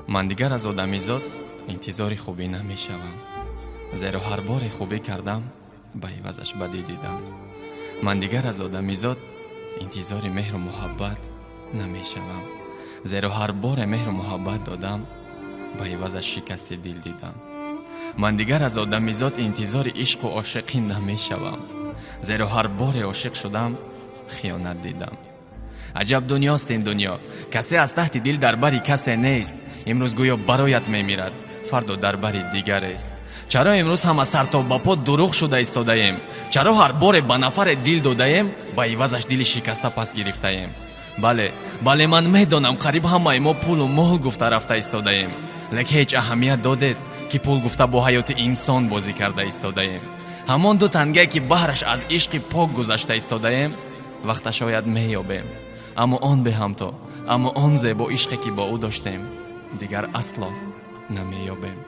Ман дигар аз одамизод интизори хубӣ намешавам, зеро ҳар боре хубӣ кардам, ба ивазаш бадӣ дидам. Ман дигар аз одамизод интизори меҳру муҳаббат намешавам, зеро ҳар боре меҳру муҳаббат додам, ба ивазаш шикасти дил дидам. Ман дигар аз одамизод интизори ишқу ошиқӣ намешавам, зеро ҳар боре ошиқ шудам, хиёнат дидам. Аҷаб дунёст ин дунё, касе аз таҳти дил дар бари касе нест. Имрӯз гӯё бароят мемирад, фардо дар бари дигарест. Чаро имрӯз ҳама сар то ба по дурӯғ шуда истодаем? Чаро ҳар боре ба нафаре дил додаем, ба ивазаш дили шикаста пас гирифтаем? Бале, бале, ман медонам, қариб ҳамаи мо пулу мол гуфта рафта истодаем, лек ҳеҷ аҳамият додед, ки пул гуфта бо ҳаёти инсон бозӣ карда истодаем? Ҳамон ду тангае, ки баҳраш аз ишқи пок гузашта истодаем, вақта шояд меёбем, аммо он беҳамто, аммо он зебо ишқе, ки бо ӯ доштем, дигар асло намеёбем.